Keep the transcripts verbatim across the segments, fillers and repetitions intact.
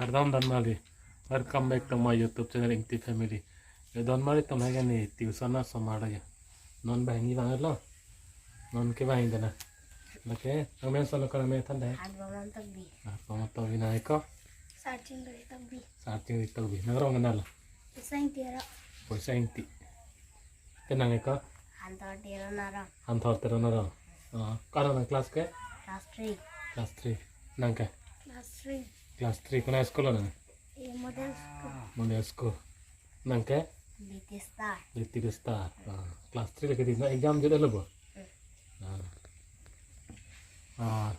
Kardom donmarli. Welcome back to my YouTube channel Ingti Family. Yo donmarli atum, hai ke ne tuition asomar lo yo. Non banghini vanglo. Non ke bang dana. Lake, nangmen asonlo ko, nangmen than dai. Hanbomon Tokbi. Ah, Hanbomon Tokbi, nang eko? Sarchingri Tokbi. Sarchingri Tokbi. Nangrong kenal lo? Poisa Ingti arong. Poisa Ingti. Ke nang eko? Hanthor Teron arong. Hanthor Teron arong. Oh, ko-an nang class ke? Class three. Class three. Nang ke? Class three. Class three. Konat school lo nang? Eh, model school. Model school. Nang ke? Little Star. Little Star. Ah, class three lake di, nang exam jut lo bo? Hmm. Ah. Ah,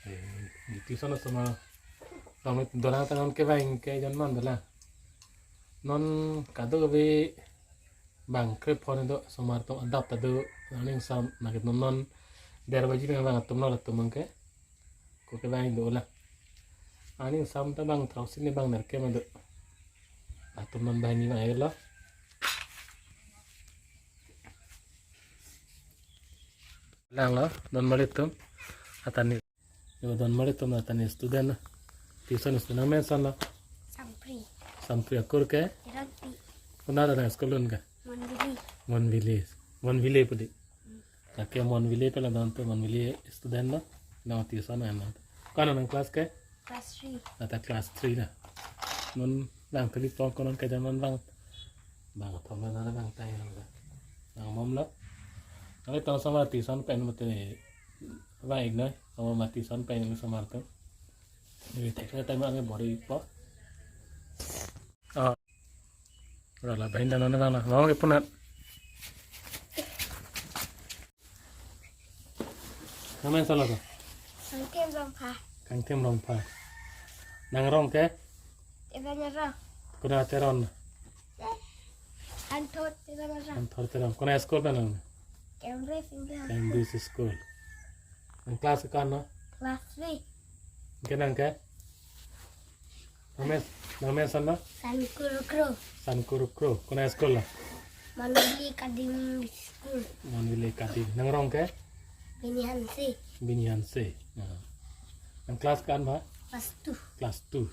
eh, di tuition asomar. Tame dolang ta non kevang ke jon man dolang. Non kadokave bang krephone do, asomar atum adap ta do, aning sam nangke non non der baji bang bang atum lo latum bang ke. Ko kevang do la. Aning sam ta bang throksi ne bang nerke ma do. Atum non banghini vanglo. Langlo, donmarli atum. Atani. Yo, donmarli atum atani student lo. Tuition student, nangmen asonlo? Sampri. Sampri, akur ke? Teronpi. Konat nang school alun ke? Mon Village. Mon Village. Mon Village pu di. Lake Mon Village pen la don atum, Mon Village student lo. Nang tuition nang. Ko-an nang class ke? Class three. Ata class three na. Non bang kali tong ko non ke jon man bang. Bang thom na bang tai lo. Bang mom lo. Kali tong asomar tuition pen mate bang ik noi. Asomar tuition pen asomar atum. Ni thek thek time ame bor-ipo. Oh. Ora la bahin dan nang na. Mau ke punat. Nangmen asonlo ko? Kangthim Rongpha. Kangthim Rongpha. Nangrong ke? Teron arong. Konat Teron? Hanthor Teron arong. Hanthor Teron. Konat school pen nang? Cambridge English. Cambridge School. Nang class ke-an lo? Class three. Ke nang ke? Nangmen, nangmen asonlo? Sankur Kro. Sankur Kro. Konat school lo? Mon Village Academy School. Mon Village Academy. Nangrong ke? Bini Hanse. Bini Hanse. Ya. Nang class ke-an ba? Class two. Class two.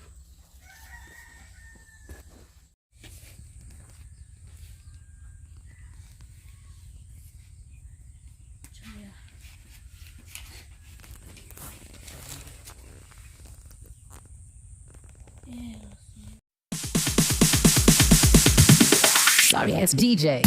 Sorry, it's D J.